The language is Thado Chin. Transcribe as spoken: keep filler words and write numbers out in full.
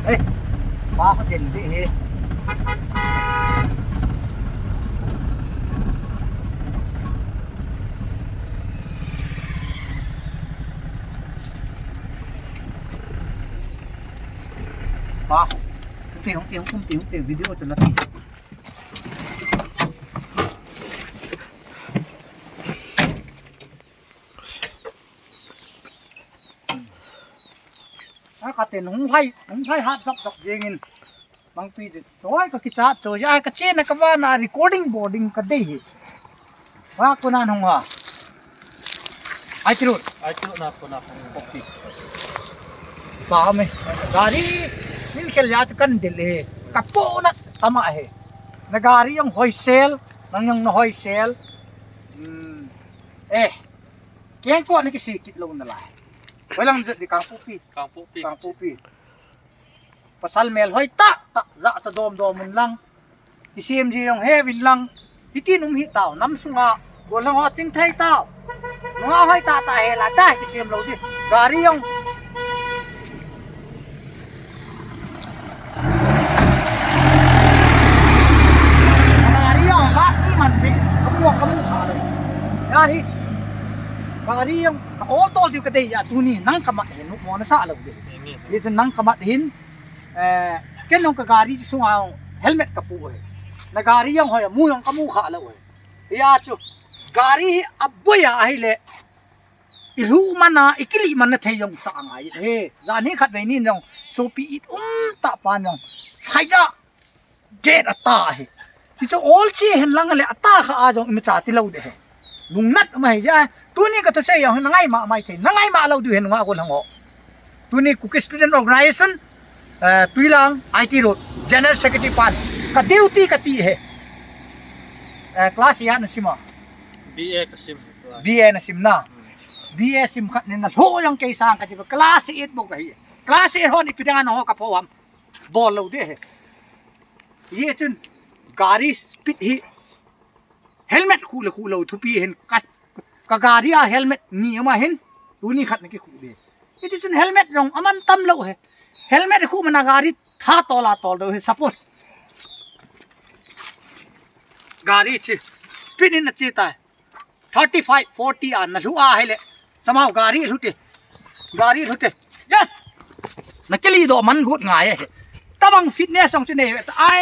Hey, pa ko din di hi. Pa ko. Hung ti, hung ti, hung ti, hung ti, video chu na ti. A, ka tin hung hai, hung hai hat dap dap jeng in. Bang pi de. Choi ka kicha, choi ja ka chena ka vana recording boarding ka dei hi. Wa ko nan hung ha. Ai tiru. Ai tiru na ko na ko. Okay. Pa me. Gari, min khel ya kan dil he. Ka po na tama he. Na gari jong hoi sel, nang jong na hoi sel. Hmm. Eh. Keng ko ni kisi kit lo na lai. Walang jat di Kangpokpi. Kangpokpi. Kangpokpi. Pasal mel hoi ta, ta, ja ta dom dom un lang. Kisem ji jong he vin lang. Hitin um hi tao, nam sunga. Bol lang ho ching thei tao. Nunga hoi ta ta he la ta, kisem lo di. Gari jong. Gari jong, la ni man di. Kamu, kamu kha lo. Ya hi. Gari jong, ka ol tol diu ka dei ya, tuni nang ka mat hin, mo na sa lo di. Ye nang ka mat hin. Eh, ken jong ka gari chi sunga jong helmet ka pu e. Na gari jong hoi, mu jong ka mu kha lo e. Hia chu, gari hi a boi a ahi le, i lhu man a, i kili man na thei jong sa ngai e. Jan hi khat vei ni jong, sopi it um ta pa jong. Khai ja, get a ta hi. Chi chu ol chi hen lang le a ta kha a jong i mi cha ti lo de he. Lungnat ma hi ja. Tuni ka thusei jong na ngai ma mai thei. Na ngai ma lo diu hen nga ko lang o. Tuni Kuki Student Organization, eh, Tuilang, I T Road, General Secretary pan. Ka duty ka ti he. Eh, class ya na sima. B A ka sim. B A na sim na. B A sim khat ni na lho jong kei sang ka ti ba. Class eight bo ka hi. Class eight hon ipi dang na ho ka pho ham. Bol lo de he. Ye chun gari speed hi. Helmet khu le khu lo thupi hin ka, ka gari a helmet ni ama hin tuni khat na ki khu de. Iti chun helmet jong aman tam lo he. Helmet khu mana gari tha tol a tol do he suppose. Gari chi speed in na chi ta. Thirty five, forty a na lhu a he le. Samau gari lhu te. Gari lhu te. Yes. Na kili do man gut ngai he. Tabang fitness jong chi nei ve ta ai.